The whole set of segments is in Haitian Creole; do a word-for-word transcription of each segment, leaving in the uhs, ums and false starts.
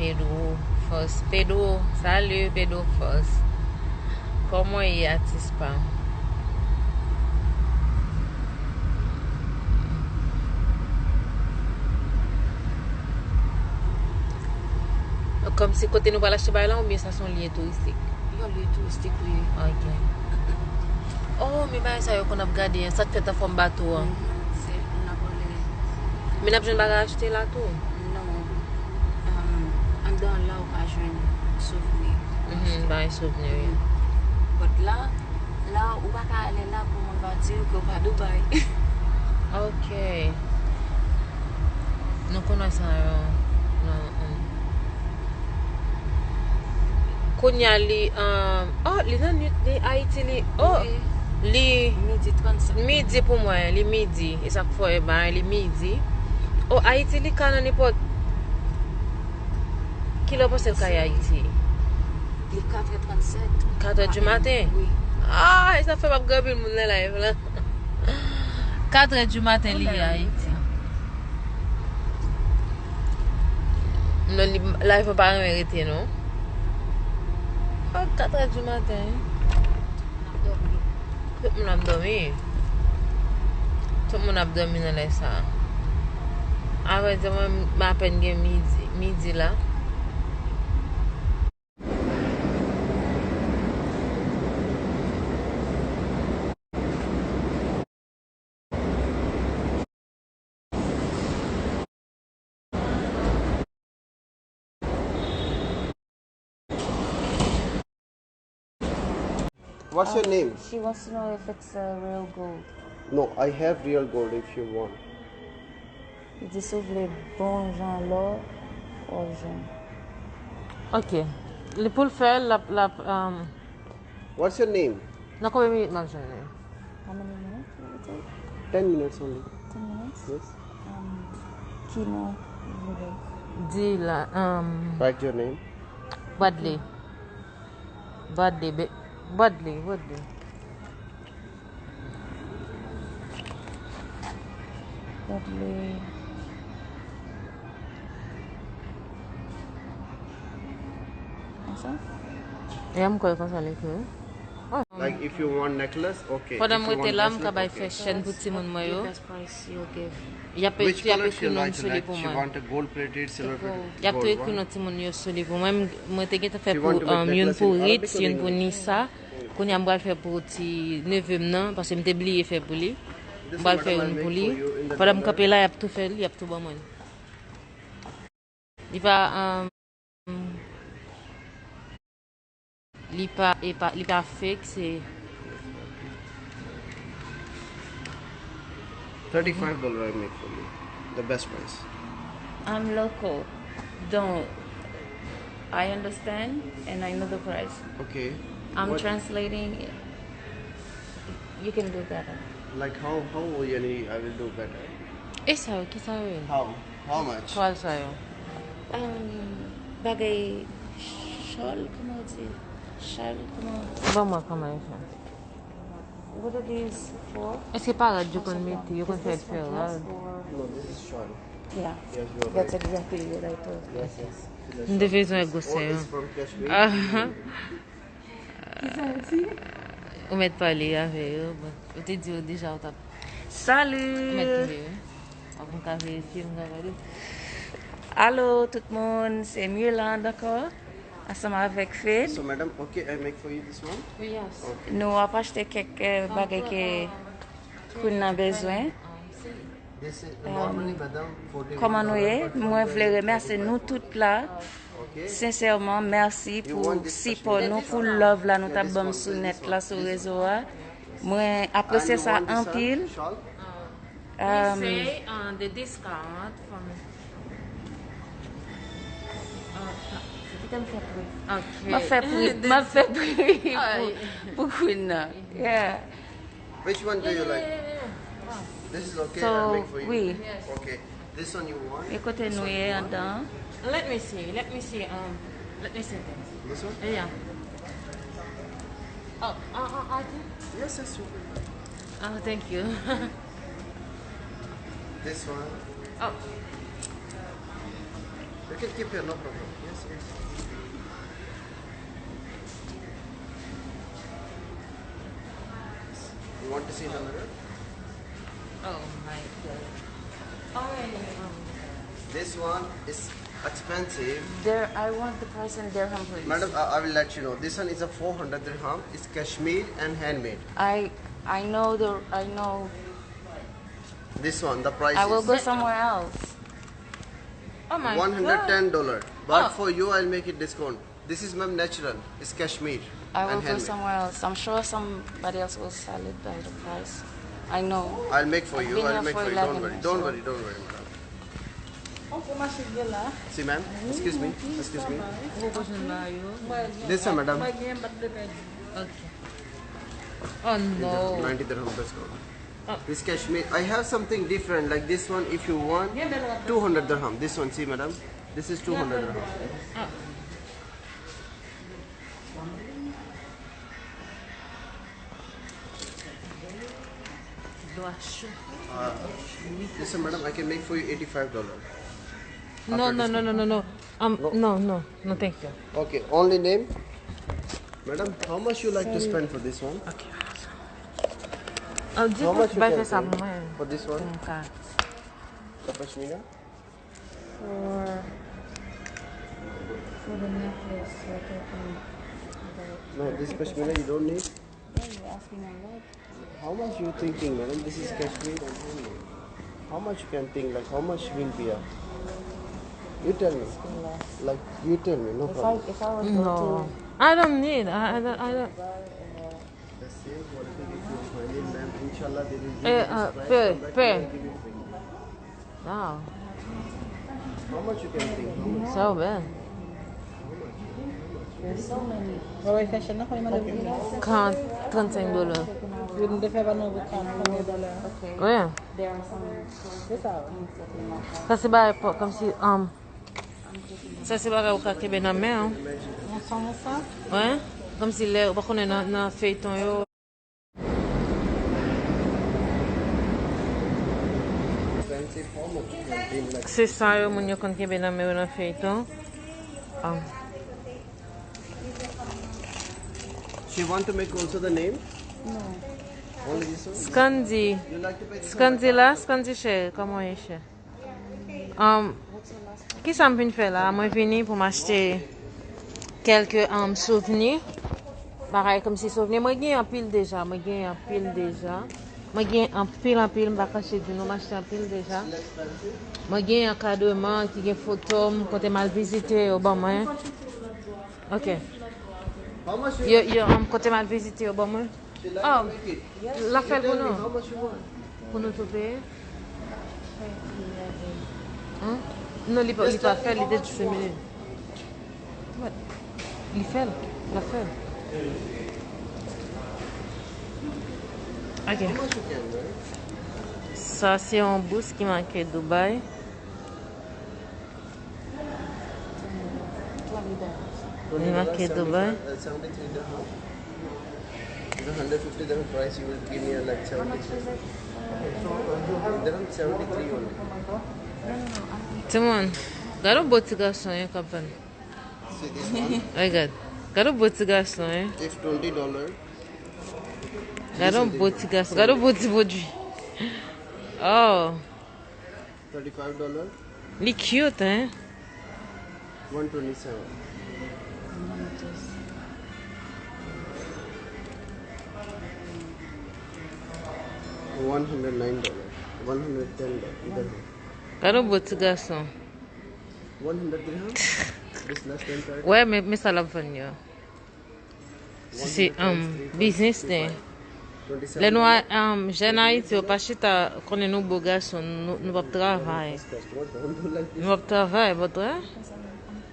Pedro Fos. Pedro, salut Pedro Fos. Kòman ye, atis pa m? Kòmsi kote nou pral achte bagay la, oubyen sa se yon lye touristik? Yon lye touristik wi. Ok. Oh, men bagay sa yo konn ap gade an, sa k fèt an fòm bato an. Mhm, se, n ap rele. Men n ap jwenn bagay achte la tou? Non. Um, anndan la ou ka jwenn souvni. Mhm, bagay souvni, wi. But la, la ou pa ka ale la pou moun pa di w ke w pa Dubai. Ok. Nou konnen sa yo. Non, mm. Kounye a li, um, oh, li nan nwit, li Ayiti, li, oh, wi. Li midi trannsenk. Midi pou mwen, li midi. E sa k fè, e ben, li midi. Oh, Ayiti, li ka nan nenpòt. Kilè w panse l ka ye Ayiti? Li katrè trannsèt. Katrè di maten? Wi. Ah, e sa fè m ap gen anpil moun nan live la. Katrè di maten li ye Ayiti. Non, li, live mwen pa renmen rete, non. Oh, katrè di maten, wi. Tout moun ap dòmi. Tout moun ap dòmi nan lè sa a. Avrèdi, mwen, m apèn gen midi, midi la. What's your name? She wants to know if it's uh, real gold. No, I have real gold if you want. Li di si w vle bon jan lò, w ap jwenn. Ok. Li pou l fè l, l ap, l ap, um, What's your name? Nan konbyen minit m ap jwenn li? How many minutes will it take? Ten minutes only. Ten minutes? Yes. Um, ki non ou vle? Di la, um, Write your name. Bradley. Bradley, be, Bradley, Bradley. Bradley. Konsa? E m kwè konsa l ekri, wi. Oh. Like, if you want necklace, okay. Pandan m rete la, m ka bay fè chèn pou timoun mwen yo. The best price you'll give. Y ap, y ap ekri non sou li pou mwen. Which color she like? She want a gold plated, silver plated, gold one? Y ap tou ekri non timoun yo sou li pou mwen. M, mwen te gentan fè pou, um, youn pou Ritz, youn pou Nisa. Kounye a m pral fè pou ti neve m nan, paske m te bliye fè pou li. M pral fè youn pou li. Pandan m kanpe la, y ap tou fè li, y ap tou ban mwen. Li pa, um, li pa, e pa, li pa fake, se Thirty-five dollar I make for you. The best price. I'm local. Don't. I understand and I know the price. Okay. I'm translating. You can do better. Like how, how will you, I will do better? E sa yo, ki sa yo ye? How? How much? Twal sa yo. Um, bagay chòl, kòman w di? Chal, kòman? Ban mwen kòman yo fè. What are these for? Èske pa rad yo konn mete, yo konn fè l fè rad? No, this is shawl. Yeah. Yes, you are right. That's exactly what I thought. Yes, yes. M te bezwen gwosè an. All is from Kashmir. Aha. Ki sa w di? Ou mèt pale avè yo, bon. Ou te di yo deja ou t ap. Salut! Ou mèt touche yo. Ap m ka verifye, m ka gade. Alo, tout moun, se Mirlande ankò, ansanm avèk Fed. So, madam, okay, I make for you this one? Yes. Okay. Nou ap achte kèk, eh, bagay ke Queen nan bezwen. This is, normally, madam, forty-one dollar, but for the, for the, kòman nou ye? Mwen vle remèsye nou tout la. Sensèman, mèsi pou sipò nou, pou love la nou t ap ban m sou nèt la, sou rezo a. Mwen apresye sa anpil. Um, we say, uh, the discount from, uh, ok. M ap fè pri, m ap fè pri pou, pou Queen nan. Yeah. Which one do you like? This is okay, I make for you. Wi. Okay. This one you want? E kote nou ye andan? Let me see. Let me see. Um, let me see this. This one? Yeah. Oh, uh, uh, I think. Yes, yes, you can buy. Oh, thank you. This one. Oh. You can keep here, no problem. Yes, yes. You want to see the mirror? Oh my God. How many? Um, This one is expensive. There, I want the price in dirham, please. Madam, I, I will let you know. This one is a four hundred dirham. It's Kashmir and handmade. I, I know the, I know. This one, the price I will is go somewhere else. Oh my God. One hundred ten dollar. But Oh. for you, I'll make it discount. This is, ma'am, natural. It's Kashmir I will and go handmade. somewhere else. I'm sure somebody else will sell it by the price. I know. I'll make for I've you. been I'll here make for for you. Don't eleven worry. years, Don't so worry. Don't worry, madam. On pou mache gen la. See, ma'am. Excuse me. Excuse me. Ou pa jwenn ba yo. Mwen gen Listen, madam. Mwen gen bat de pèdi. Ok. Oh no. Ninety dirham discount. Oh. This Kashmir. I have something different. Like this one, if you want, Gen bèl rad. two hundred dirham. This one, see, madam. This is two hundred dirham. Oh. Dwa cho. Uh, listen, madam, I can make for you eighty-five dollar. No, After no, no, discount. no, no, no. Um, No. no, no, no, thank you. Okay, only name. Madam, how much you like to Sorry. spend for this one? Okay. Um, How much you bay can fè sa pay pou mwen. for this one? Pou mwen ka. The pashmina? For, for the necklace, we're talking about No, this pashmina you don't need? Yeah, you're asking a lot. How much you thinking, madam? This is Kashmir and handmade. How much you can think, like, how much will be a? You tell me. Like, you tell me, no If I, problem. if I was going No. to I don't need. I, I don't. I don't. buy, uh, The same quality if you find in, ma'am, inshallah, they will give Eh, you this uh, price, pay, come back pay. and give you free. Wow. How much you can think? How much? So bad. There's so many. Wè, wè, fashion nan, kòman mande pou li? Quarante, trente-cinq dollars. Yo, nou te fè pa nou pou quarante, konbyen dola? Okay. Wi. There are some Se sa, wi. Sa se bagay pou, kòmsi, um, sa se bagay ou ka kenbe nan men w. Yon fanm ou sa? Wi. Kòmsi lè, ou pa konnen nan, nan feyton yo. Se sa yo moun yo konn kenbe nan men yo nan feyton. Ah. She want to make also the name? No. Only this one? Scandy. You like to pay this one? Scandy la, Scandy chè, kòman w ye chè? Um, kisa m vin fè la? Mwen vini pou m achte kèlke, um, souvni. Bagay kòmsi souvni. Mwen gen anpil deja. Mwen gen anpil deja. Mwen gen anpil, anpil. M pa kache di nou, m achte anpil deja. Mwen gen ankadreman ki gen foto m, kote m al vizite yo ban mwen. Ok. Yo, yo, um, kote m al vizite yo ban mwen. Oh, l ap fè l pou nou. Pou nou tou peye? Hein? Non, li pa, li pa fè, li te disemine. What? Li fè l. L ap fè l. Ok. Sa se yon bous ki make Dubai. Li make Dubai. Seventy-three dirham. The hundred fifty dirham price, you will give me a, like, seventy-three. Dirham seventy-three only. Timoun, gade yon bo ti gason, hein, k ap vann. See this one? Regard. Gade yon bo ti gason, hein. If twenty dollar. Gade yon bo ti gason, gade yon bo ti pwodui. Oh. Thirty-five dollar. Li cute, hein? One twenty-seven. One hundred nine dollar. One hundred ten dollar. Gade yon bo ti gason. One hundred dirham? This less than thirty? Wè, men, men sa l ap vann yo. Se, se, um, biznis li. Lè nou a, um, jèn Ayiti, yo pa chita konnen nou bo gason, nou, nou p ap travay. Nou p ap travay, but, eh?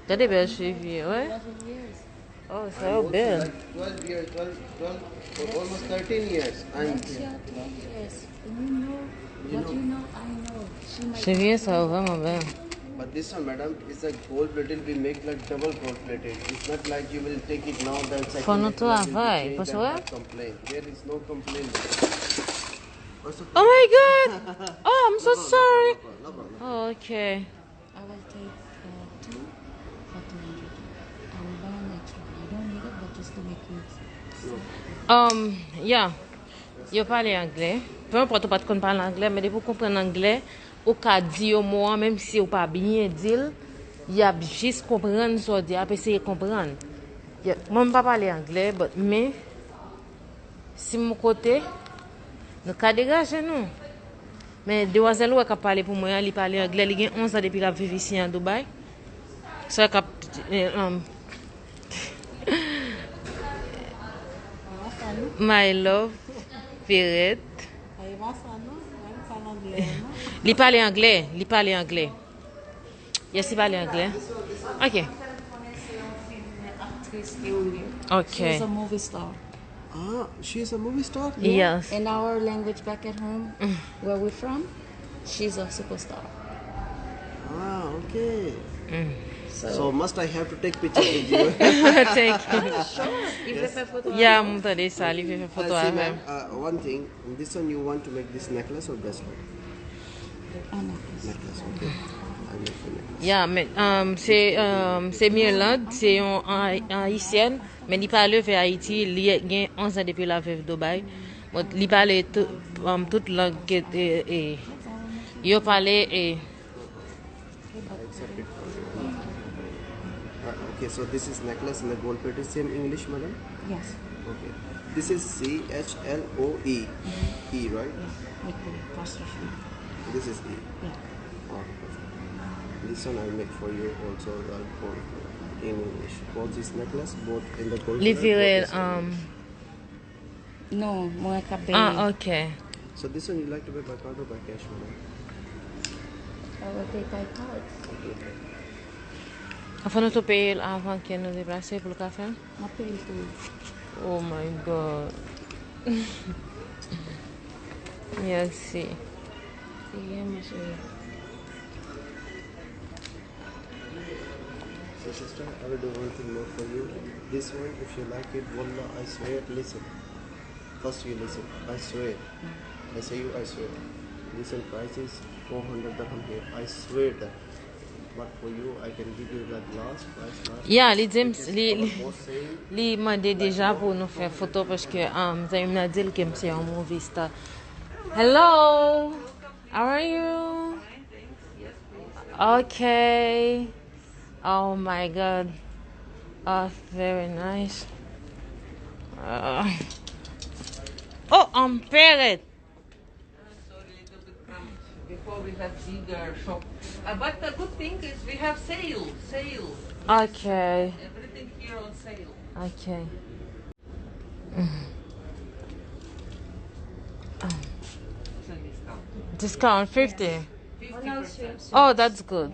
Gade bèl cheve, wè. Oh, sa yo bèl. Like twelve years, twelve, twelve, for almost thirteen years, I'm here. Cheve sa yo vrèman bèl. But this one, madam, is a gold plated. We make, like, double gold plated. It's not like you will take it now, then second. Fò nou travay, paske wè. Complain. There is no complaint. Oh my God! Oh, I'm so sorry. Oh, okay. I will take uh, two for two hundred. I will buy an extra. You don't need it, but just to make you. Um, yeah. Yo pale anglè. Peu importe ou pa t konn pale anglè, men depi w konprann anglè, ou ka di yo mo an, menm si ou pa byen di l, y ap jis konprann sa w di, y ap eseye konprann. Yeah, mwen, m pa pale anglè, but, men, si m kote, nou ka degaje nou. Men demwazèl ou wè k ap pale pou mwen an, li pale anglè, li gen onz an depi l ap viv isi an Dubai. Sa k ap, eh, um, my love, Perrette. Li pale anglè, li pale anglè. Yes, li pale anglè. Ok. Ok. She's a movie star. Ah, she's a movie star? Yes. In our language back at home, where we're from, she's a superstar. Ah, okay. So, must I have to take picture with you? Thank you. Sure. If they put one. Yeah, m tande sa, li vle fè foto avè m. Uh, see, ma'am, uh, one thing, this one you want to make this necklace or bracelet? A, necklace. Necklace, okay. I make the necklace. Yeah, men, um, se, um, se Mirlande, se yon Ay- Ayisyèn, men li pa leve Ayiti, li gen onz an depi l ap viv Dubai. Bon, li pale tout, um, tout lang ke, e, e, yo pale, e, I accept it for you. Uh, okay, so this is necklace and the gold plate is same English, madam? Yes. Okay. This is C H L O E. E, right? Yes, with the apostrophe. This is E. Yeah. Oh, okay. This one I make for you also, uh, for in English. Both this necklace, both in the gold color, both vire, is in um, English. Non, mwen k ap peye. Ah, ok. So this one you like to pay by card or by cash, madam? I will pay by card. Anfen, nou tou peye l avan ke nou deplase pou l ka fè l? M ap peye l tou. Oh my God. Mèsi. Peye, ma chérie. So, sister, I will do one thing more for you. This one, if you like it, wallah, I swear, listen. First you listen, I swear. I say you, I swear. This one price is four hundred dirham here. I swear that. But for you, I can give you that last price, last. Yeah, li di m, li, li, li mande deja pou nou fè foto paske, um, zanmi m nan di l ke m se yon movie star. Hello, how are you? Okay. Oh my God. Oh, very nice. Uh, oh, um, Perrette. Sorry, little bit cramped. Before we had bigger shop. Uh, but the good thing is we have sale, sale. Okay. Everything here on sale. Okay. It's a discount. Discount fifty. Fifty percent. Oh, that's good.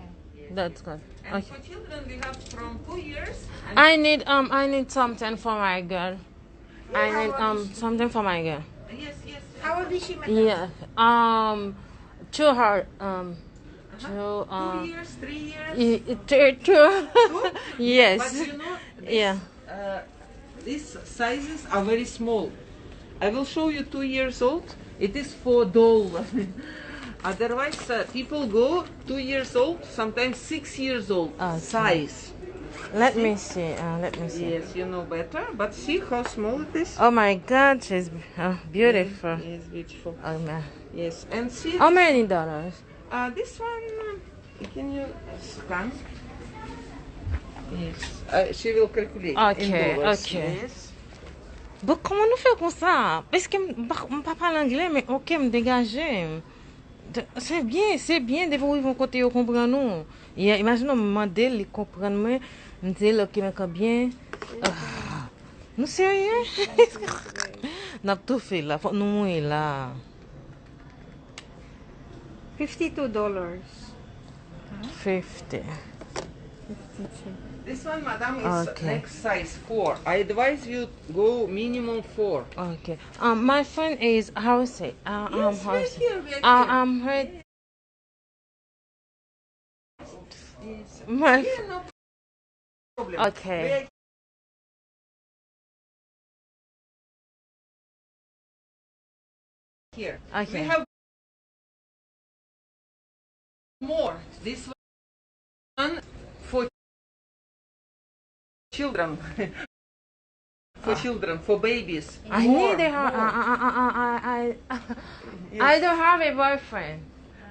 That's good. And okay. For children, we have from two years. And I need, um, I need something for my girl. I need, um, something for my girl. Yes, yes. How old is she, madam? Yeah. Um, to her, um, to, um, two years, three years? I- i- to, to. Two? Yes. But you know, this, yeah. Uh, these sizes are very small. I will show you two years old. It is for doll. Otherwise, uh, people go two years old, sometimes six years old. Okay. Size. Let me see. Uh, let me see. Yes, you know better, but see how small it is. Oh my God, she's uh, beautiful. Yes, beautiful. Oh man. Yes, and see. How many dollars? Uh, this one, can you scan? Yes. Uh, she will calculate in dollars. Okay, okay. Yes. Bon, kòman nou fè konsa? Paske m pa, m pa pale anglè, men ok, m degaje m. Se byen, se byen, depi w rive yon kote yo konprann ou. Ya, imajine w, m mande l, li konprann mwen, m di l, ok, men konbyen? Ah, nou serye? N ap toufe la, fòk nou mouri la. Fifty-two dollars. Fifty. Fifty-two. This one, madam, is okay. Next size, four. I advise you go minimum four. Okay. Um, my friend is, how is it? Uh, um, yes, how is it? Right here, right uh, here. Um, her. Yes. My yeah, no problem. Okay. Here. Okay. We have more. This One for children. For children, for babies. I need a, I, I, I, I, I, I, I don't have a boyfriend.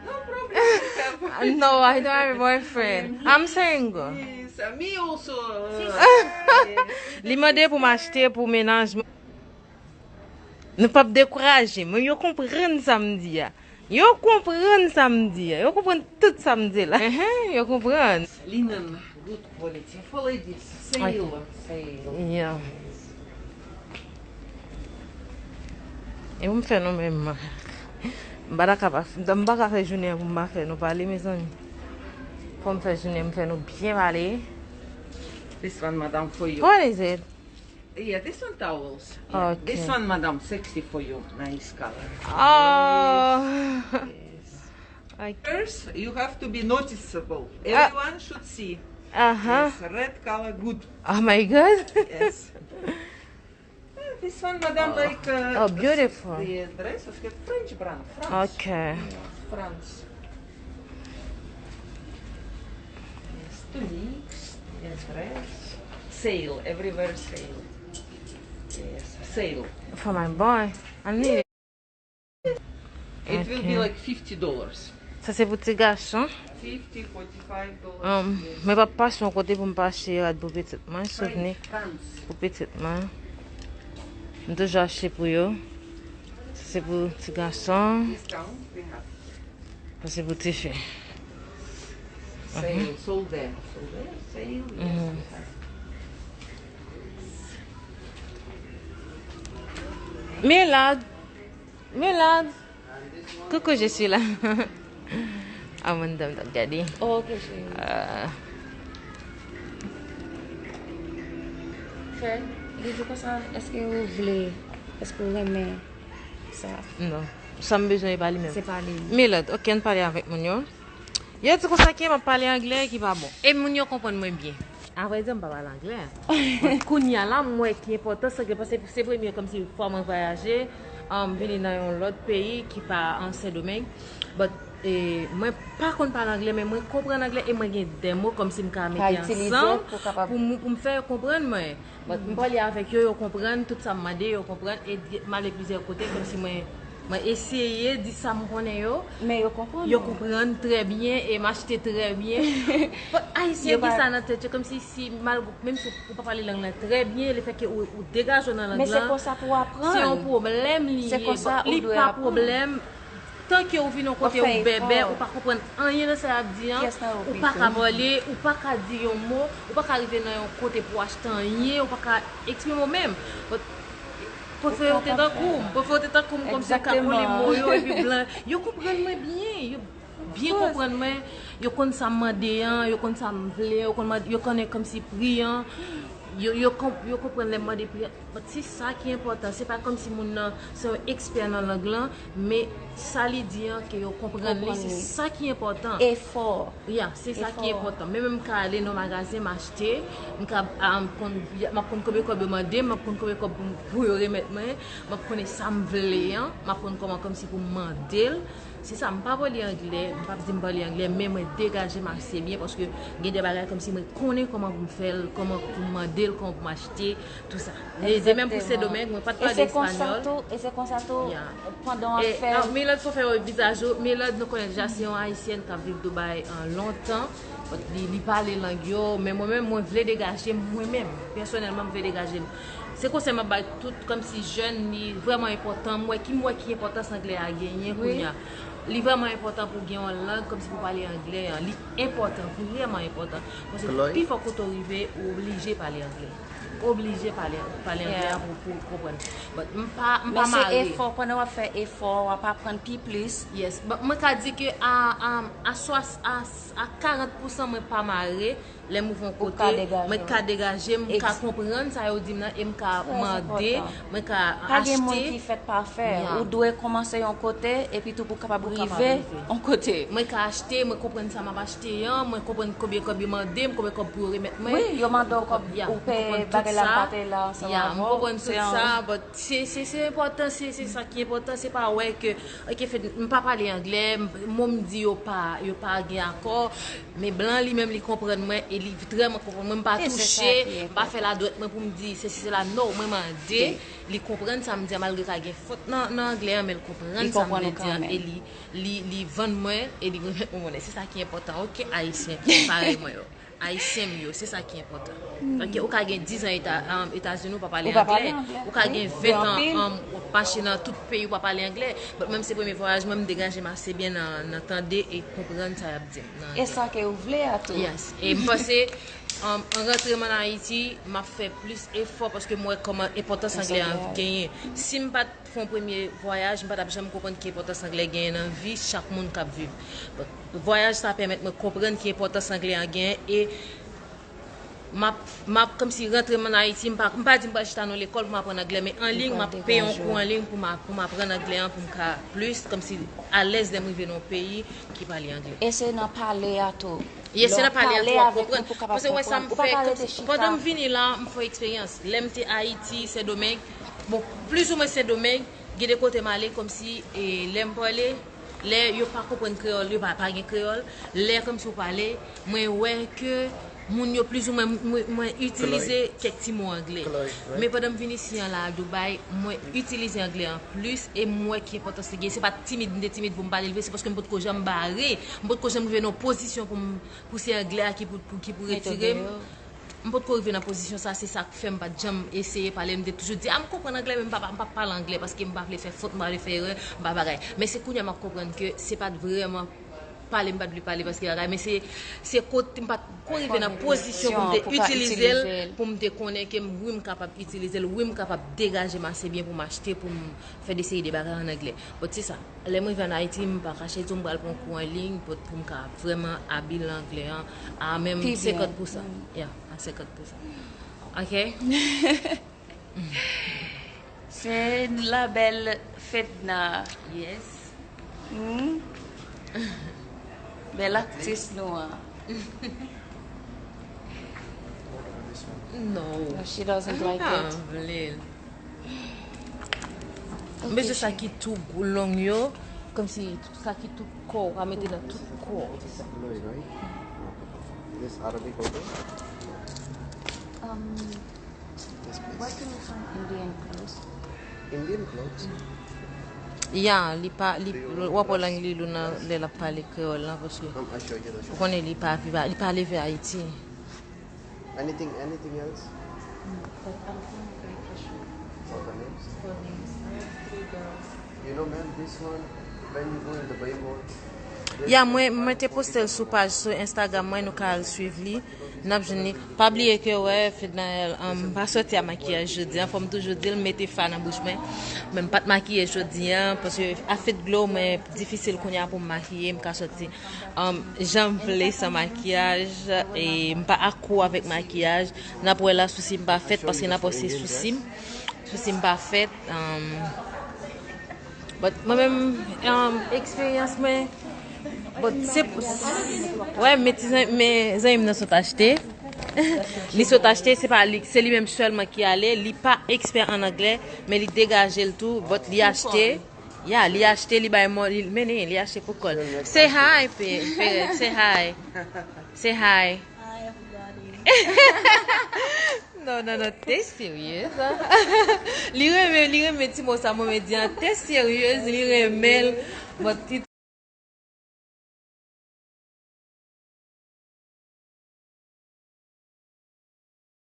No problem. No, I don't have a boyfriend. I'm single. Yes, me also. Uh, Li mande pou m achte pou mennaj mwen. Nou p ap dekouraje m. Yo konprann sa m di a. Yo konprann sa m di a. Yo konprann tout sa m di la. Ehe, yo konprann. Linen, good quality. For ladies, sale, sale. Yeah. E pou m fè nou menm. M pa ta ka pa, m pa ka fè jounen an pou m pa fè nou pale, mezanmi. Fò m fè jounen, m fè nou byen pale. This one, madam, for you. What is it? Yeah, this one towels. Yeah. Okay. This one, madam, sexy for you. Nice color. Oh. Yes. I, First, you have to be noticeable. Everyone should see. Uh-huh. Yes, red color, good. Oh my God. Yes. Ah, this one, madam, like uh, Oh, beautiful. The dress of the French brand, France. Okay. France. Yes, tunics, yes, dress. Sale, everywhere sale. Yes, sale. For my boy. I need it. It will be like fifty dollars. Sa se pou ti gason. Fifty, forty-five dollars. Um, mwen pa pase yon kote pou m pa achte rad pou pitit mwen, souvni France. Pou pitit mwen. M toujou achte pou yo. Sa se pou ti gason, Discount, we have. Sa se pou ti fi. Sale, sold there. Sold there, sale, yes, we have. Milad. Milad. Coucou, je suis là. Ah, mon dame, t'as regardé. Oh, ok, chérie. Euh, Fè, li di konsa, èske ou vle, èske ou renmen sa? Non. Sa m bezwen e pa li menm. Se pa li. Milad, ok, ann pale avèk moun yo. Yo di konsa ki m ap pale anglè ki pa bon. E moun yo konprann mwen byen. Avrèdi, m pa pale anglè. But kounye a la, m wè ki enpòtan, se ke paske se premye kòmsi fwa mwen vwayaje, um, vini nan yon lòt peyi ki pa an Sendomeng. But, e, mwen pa konn pale anglè, men mwen konprann anglè e mwen gen de mo kòmsi m ka mete ansanm pou m, pou m fè yo konprann mwen. But m pale avèk yo, yo konprann, tout sa m mande, yo konprann, e di- m ale plizyè kote, kòmsi mwen, mwen eseye di sa m konnen yo. Men yo konprann. Yo konprann trè byen e m achte trè byen. But Ayisyen gen sa nan tèt yo, kòmsi si malgre, menm si ou pa pale lang lan trè byen, le fè ke ou, ou degaje w nan lang Men se lan, konsa pou aprann. Se yon pwoblèm li Se ye. konsa But ou li dwe pa aprann. Pwoblèm. Tanke ou vin yon kote Ou fè ou bèbè, efò. Ou pa konprann anyen nan sa y ap di an, Kiyès nan yo ou pa pito? Ka pale, ou pa ka di yon mo, ou pa ka rive nan yon kote pou achte anyen, ou pa ka eksprime w menm. But, prefere w te tankou m, prefere w te tankou m, kòmsi w ka konnen mo yo, epi blan. Yo konprann mwen byen, yo byen konprann mwen, yo konn sa m mande an, yo konn sa m vle, yo konn mande- yo konnen kòmsi pri an, yo, yo, konp- yo konprann lè m mande pri an. But se sa ki enpòtan, se pa kòmsi moun nan se yon ekspè nan lang lan, men sa li di an ke yo konprann li, se sa ki enpòtan. Efò. Ya, se sa ki enpòtan. Men menm m ka ale nan magazen, m achte, m ka, a, m konn, m ap konn konbyen kòb yo mande, m ap konn konbyen kòb pou, pou yo remèt mwen, m ap konnen sa m vle an, m ap konn kòman kòmsi pou m mande l. Se sa, m pa pale anglè, m p ap di m pale anglè, men mwen degaje m ase byen paske gen de bagay kòmsi mwen konnen kòman pou m fè l, kòman pou m mande l, kòman pou m achte, tou sa. E de menm pou Sendomeng, mwen pa t pale espanyòl. E se konsa tou, e se konsa tou, Ya. Pandan w ap E, fè. ah, Milad, fò fè wè vizaj ou. Milad, nou konnen deja se yon Ayisyèn k ap viv Dubai an lontan. Li, li pale lang yo, men mwen menm, mwen vle degaje m mwen menm. Pèsonèlman, m vle degaje m. Se konsèy m ap bay tout kòmsi jèn, li vrèman enpòtan. M wè ki, m wè ki enpòtans anglè a genyen kounye a. Li vrèman enpòtan pou gen yon lang kòmsi pou pale anglè an. Li enpòtan, vrèman enpòtan. Paske pi fò kote w rive, ou oblije pale anglè. Oblije pale, pale anglè a pou, pou konprann. But m pa, m pa Men se mare. Efò, pandan w ap fè efò, w ap aprann pi plis. Yes, but mwen ka di ke a, a, a, swa- a, a karant pousan mwen pa mare, lè m ouvri yon kote, mwen ka degaje m, m ka konprann sa yo di m nan, e m ka mande, mwen ka achte. Pa gen moun ki fèt pafè. Ya. Ou dwe kòmanse yon kote, epi tou pou kapab rive yon kote. Mwen ka achte, mwen konprann sa m ap achte an, mwen konprann konbyen kòb yo mande m, konbyen kòb pou yo remèt mwen. Wi, yo mande w kòb, ou peye bagay la, m pa te la ansanm avè w. Ya, m konprann tout sa, but se, se, se enpòtan, se, se sa ki enpòtan, se pa wè ke, ok, fèt, m pa pale anglè, m, mo m di yo pa, yo pa gen akò, men blan li menm li konprann mwen, e li vrèman konprann mwen, m pa touche, m pa fè ladwèt mwen pou m di, se, se, se la, no, mwen mande, li konprann sa m di an, malgre ka gen fòt nan, nan anglè an, men l konprann sa m vle di an, e li, li, li vann mwen, e li remèt mwen monnen. Se sa ki enpòtan, ok, Ayisyen, parèy mwen yo. Ayisyen m yo, se sa ki enpòtan. Ok, ou ka gen diz an Eta, um, Etazini, ou pa pale anglè. Ou ka gen ven an, um, w ap mache nan tout peyi, ou pa pale anglè. But mwen, se premye vwayaj mwen, m degaje m ase byen nan, nan tande e konprann sa y ap di m nan anglè. E sa ke ou vle a tou. Yes. E m panse, um, an rantre m ann Ayiti, m ap fè plis efò paske m wè kòman enpòtans anglè an genyen. Si m pa t fè yon premye vwayaj, m pa t ap janm konprann ki enpòtans anglè genyen nan vi chak moun k ap viv. Vwayaj sa a pèmèt mwen konprann ki enpòtans anglè an genyen e m ap, m ap kòmsi rantre m ann Ayiti, m pa, m pa di m pral chita nan lekòl pou m aprann anglè, men anliy, m ap peye yon kou anliy pou m, pou m aprann anglè an, pou m ka plis kòmsi alèz lè m rive nan yon peyi ki pale anglè. E se nan pale a tou. Yes, se nan pale a tou w ap konprann. Paske wè sa m fè, kòmsi, pandan m vini la, m fè eksperyans. Lè m te Ayiti, Sendomeng, bon, plizoumwen Sendomeng, gen de kote m ale, kòmsi, e, lè m prale, lè yo pa konprann kreyòl, yo pa, pa gen kreyòl, lè kòmsi w pale, mwen wè ke moun yo plizoumwen, mwen, mwen itilize kèk ti mo anglè. Men pandan m vin isi an la a Dubai, mwen itilize anglè an plis e m wè ki enpòtans li gen. Se pa t timid, m te timid pou m pale l vre, se paske m potko janm bare, m potko janm rive nan yon pozisyon pou m, pou se anglè a ki pou, pou, ki pou retire m. M potko rive nan pozisyon sa, se sa k fè m pa t janm eseye pale. M te toujou di, a, m konprann anglè, men m pa, m pa pale anglè, paske m pa vle fè fot, m pa vle fè erè, m pa bagay. Men se kounye a m ap konprann ke se pa t vrèman pale, m pa t vle pale, paske bagay, men se, se kote m pa t ko rive nan pozisyon pou m te itilize l, pou m te konnen ke m, wi, m kapab itilize l, wi, m kapab degaje m ase byen pou m achte, pou m fè de seri de bagay an anglè. But se sa. Lè m rive ann Ayiti, m pa kache di w m pral pran kou an liy, but pou m ka vrèman abil nan anglè an, a menm senkant pou san. Yeah, a senkant pou san. Ok? Se la belle Fedna. Yes. Hmm? Bèl aktris nou an. No. No, she doesn't like it. Vle. M bezwen sa ki tou long yo, kòmsi sa ki tout kò, w ka mete nan tout kò, se sa. This Arabic also? Um, Yes, please. Where can we find Indian clothes? Indian clothes? Ya, li pa, li, w ap wè lang li lou nan lè l ap pale kreyòl lan, paske ou konnen li pa viv a, li pa leve Ayiti. Anything, anything else? Souvenir? You know, ma'am, this one, when you go in the Bible, Ya, mwen, mwen te poste l sou paj, sou Instagram mwen, nou ka al swiv li. N ap jwenn li. Pa bliye ke, wè, Fednaelle, um, m pa sòti a makiyaj jodi a. Fò m toujou di l, m mete fa nan bouch mwen. Men m pa t makiye jodi a, paske a Fedglow, mwen difisil kounye a pou m makiye, m ka sòti, um, jan m vle san makiyaj, e m pa akwo avèk makiyaj. N ap wè la sousi m pa fèt, paske n ap wè se sousi m. Sousi m pa fèt, um, But mwen menm, um, eksperyans mwen, but se, wè, men ti zanmi, men zanmi m nan sot achte. Li sot achte, se pa li, se li menm sèlman ki ale. Li pa ekspè an anglè, men li degaje l tou, but li achte. Ya, li achte, li bay mwen, li mennen, li achte pou kò l. Say hi, Pe-, Perrette, say hi. Say hi. Hi, everybody. Non, non, non, te seryez. Li renmen, li renmen ti mo sa mwen di an. Te seryez, li renmen l. But it,